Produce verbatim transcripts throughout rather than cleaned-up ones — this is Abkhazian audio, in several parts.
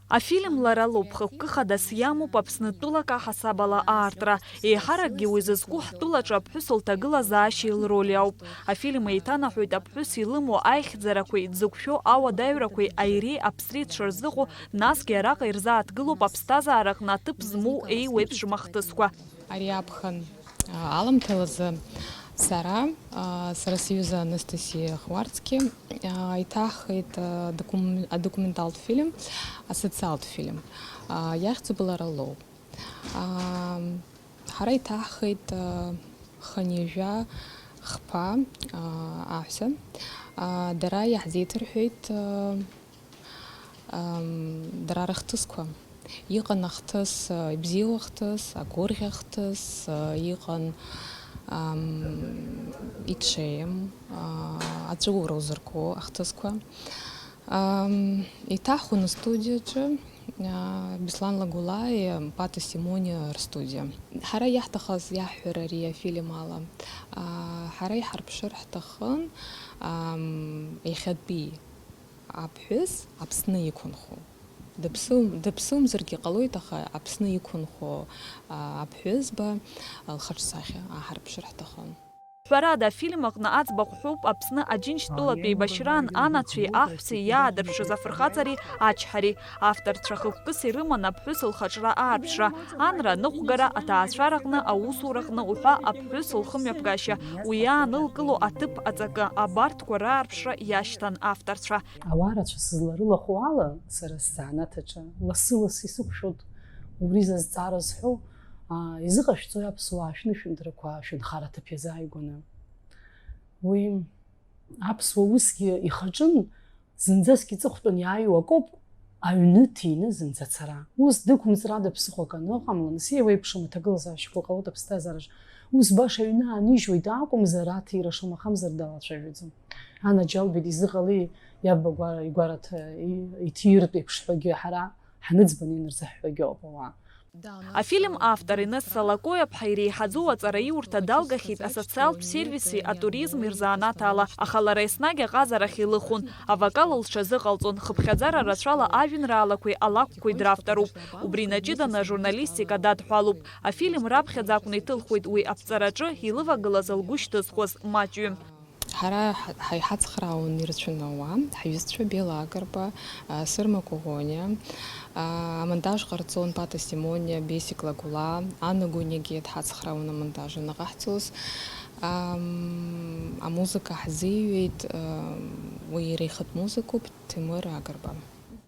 Афильм лара лоуп, хықәкы хадас иамоуп Аԥсны тәылак аҳасабала аартра. Еиҳаракгьы уи зызку ҳтәылаҿы аԥҳәыс лҭагылазаашьеи лроли ауп. Афильм еиҭанаҳәоит аԥҳәыс илымоу аихьӡарақәеи, дзықәшәо ауадаҩрақәеи аиреи аԥсреи дшырзыҟоу, насгьы араҟа ирзааҭгылоуп аԥсҭазаараҟны аҭыԥ змоу еиуеиԥшым ахҭысқәа. Ари аԥхын, а, аламҭалазы сара, а, сара сҩыза Анастасиа Хварцки, а, иҭаҳхит, а, докум-, адокументалтә фильм, асоциалтә фильм, а, иахьӡуп Лара лоуп. А, ҳара иҭаҳхит, а, хынҩажәа хԥа, а, аҳәса. А, дара иаҳзеиҭарҳәеит, а, Ам, дара рыхҭысқәа. Иҟан ахҭыс, а, ибзиоу ахҭыс, агәырӷьа ахҭыс, а, иҟан, ам, иҽеим, а, аҵәуара узырку ахҭысқәа. Ам, иҭаҳхын астудиаҿы, а, Беслан Лагәлааи Пата Симони рстудиа. Ҳара иаҳҭахыз иаҳҳәар ари афильм ала, а, ҳара иҳарԥшыр ҳҭахын, ам, иахьатәи аԥҳәыс Аԥсны иқәынхо. Дыԥсым-, дыԥсымзаргьы ҟалоит, аха Аԥсны иқәынхо, а, аԥҳәызба лхаҿсахьа аҳарԥшыр ҳҭахын. Ҳәарада, афильм аҟны аӡбахә ҳәоуп Аԥсны Аџьынџьтәылатә еибашьраан анацәеи аҳәсеи иаадырԥшыз афырхаҵареи ачҳареи. Авторцәа хықәкыс ирыман аԥҳәыс лхаҿра аарԥшра, анра, аныҟәгара, аҭаацәараҟны, аусураҟны уҳәа аԥҳәыс лхымҩаԥгашьа, уи иаанылкыло аҭыԥ аҵакы, абарҭқәа раарԥшра иашьҭан авторцәа. Ауаа рацәа сызларылахәу ала, сара сзанааҭ аҿы лассы-лассы исықәшәоит убри зазҵаара зҳәо, аа, изыҟашәҵои аԥсуаа шәнышәынҭрақәа шәынхара аҭыԥ иазааигәаны? Уи аԥсуа усгьы ихаҿын, зынӡаск иҵыхәтәан иааиуа акоуп аҩны ҭины зынӡа ацара. Ус дықәымҵрада ԥсыхәа аканы ыҟамлан, сеиуеиԥшым аҭагылазаашьақәа ҟалоит аԥсҭазаараҿ. Ус баша аҩны аанижьуеит акәымзар, аҭира шамахамзар далацәажәаӡом. Анаџьалбеит, изыҟалеи, иаб агәара игәараҭа и-, иҭииртә еиԥш ҳәагьы ҳара ҳаныӡбаны инарзыҳәҳәагьы ауп ауаа. Афильм автор Инесса Лакоиаԥҳа иреиҳаӡоу аҵараиурҭа далгахьеит асоциалтә сервиси атуризми рзанааҭ ала, аха лара еснагь аҟазарахь илыхәон, авокал лҽазыҟалҵон, хыԥхьаӡара рацәала ажәеинраалақәеи алакәқәеи дравторуп. Убри инаҷыданы ажурналистика дадҳәалоуп. Афильм раԥхьаӡа акәны иҭылхуеит уи аԥҵараҿы илывагылаз лгәы шьҭызхуаз маҷҩым. Ҳара ҳа-, ҳа-, иҳацхраауан ирацәаны ауаа, ҳҩызцәа Бела Агрба, а, Сырма Коӷониа, а, амонтаж ҟарҵон Пата Симониа, Бесик Лагәлаа, Анна Гәыниагьы дҳацхраауан амонтаж анаҟаҳҵоз. Ам, амузыка ҳзиҩит, а, уи иара ихатә музыкоуп, Ҭемыр Агрба.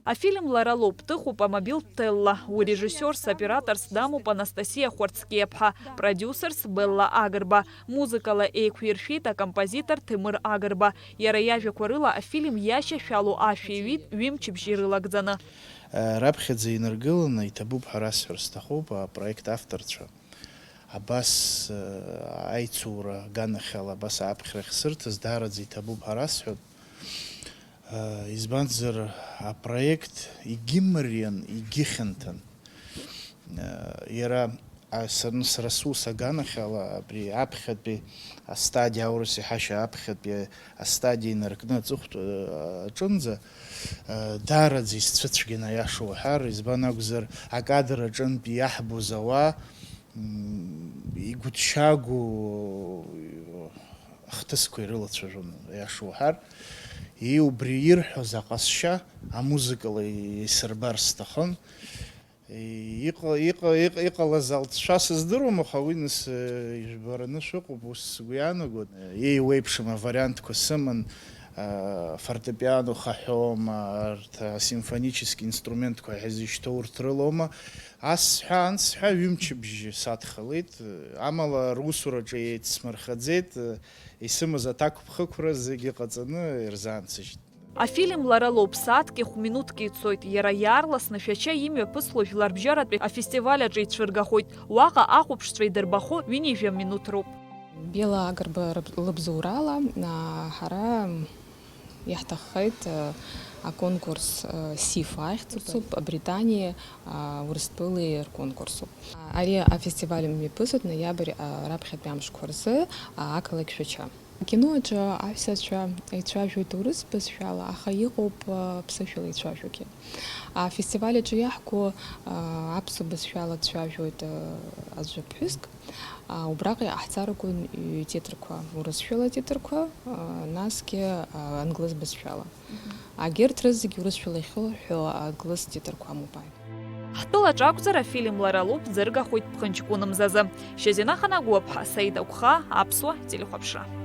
Афильм лара лоуп, дыҟоуп амобилтә ҭелла. Уи режиссиорс, операторс дамоуп Анастасиа Хәарцкиаԥҳа, продиусерс Белла Агрба. Музыкала еиқәиршәеит акомпозитор Ҭемыр Агрба. Иара иажәақәа рыла афильм иашьашәалоу ашәа иҩит ҩымчыбжьы ирылагӡаны. Раԥхьаӡа инаргыланы, иҭабуп ҳәа расҳәар сҭахуп апроект авторцәа. Абас, э, аицура аганахьала абас аԥхьара ахьсырҭаз даараӡа иҭабуп ҳәа расҳәап. Э, избанзар, апроект егьымариан, егьыхьанҭан. Э, иара, а, са-, сара сус аганахьала абри аԥхьатәи астадиа, аурыс иҳәашьа аԥхьатәи астадиа инаркны аҵыхәтә, э, аҿынӡа, э, даараӡа исцәыцәгьан, аиаша уҳәар, избан акәзар, акадр аҿынтә иаҳбоз ауаа, м, игәыҭшьаагоу ахҭысқәа ирылацәажәон, аиаша уҳәар. И, убри ирҳәоз аҟазшьа амузыкала исырбар сҭахын. И, иҟа-, иҟа-, иҟ-, иҟалаз алҵшәа сыздыруам, аха уи нас, э, ижәбараны шәыҟоуп, ус сгәы иаанагоит. Еиуеиԥшым авариантқәа сыман, э, фортепиано хаҳәома, арҭ асимфонический инструментқәа ҳәа изышьҭоу урҭ рылоума? Ас сҳәа, анс сҳәа, ҩымчыбжьы садхалеит, амала русураҿы еицсмырхаӡеит, исымаз аҭакԥхықәра зегьы ҟаҵаны ирзаансыжьт. Афильм лара лоуп, сааҭки хә-минуҭки ицоит, иара иаарласны Шәача имҩаԥысло жәларбжьаратәи афестиваль аҿы ицәыргахоит, уаҟа ахәаԥшцәа идырбахо ҩынҩажәа минуҭ роуп. Бела Агрба рыб-, лыбзоурала, а, ҳара Иаҳҭаххеит, э, аконкурс, э, сифа ахьӡуп, Британиеи, а, Урыстәылеи рконкурсуп. Ари афестиваль мҩаԥысуеит ноиабр, а, раԥхьатәи амшқәа рзы, а, ақалақь Шәача. Акино аҿы аҳәсацәа еицәажәоит урыс бызшәала, аха иҟоуп, а, ԥсышәала еицәажәогьы. Афестиваль аҿы иаҳку, а, аԥсуа бызшәала дцәажәоит, а, аӡәы ԥҳәыск. А, убраҟа иҟаҳҵароуп ҩ-, титрқәа, урысшәала титрқәа, а, насгьы, а, англыз бызшәала. Агьырҭ рызегь урысшәала иахьырҳәо англыз титрқәа амоуп. Ҳтәылаҿ акәзар, афильм Лара лоуп ӡыргахоит Ԥхынҷкәынмзазы. Шьазина Ханагәыаԥҳа, Саида Гәхаа, Аԥсуа телехәаԥшра.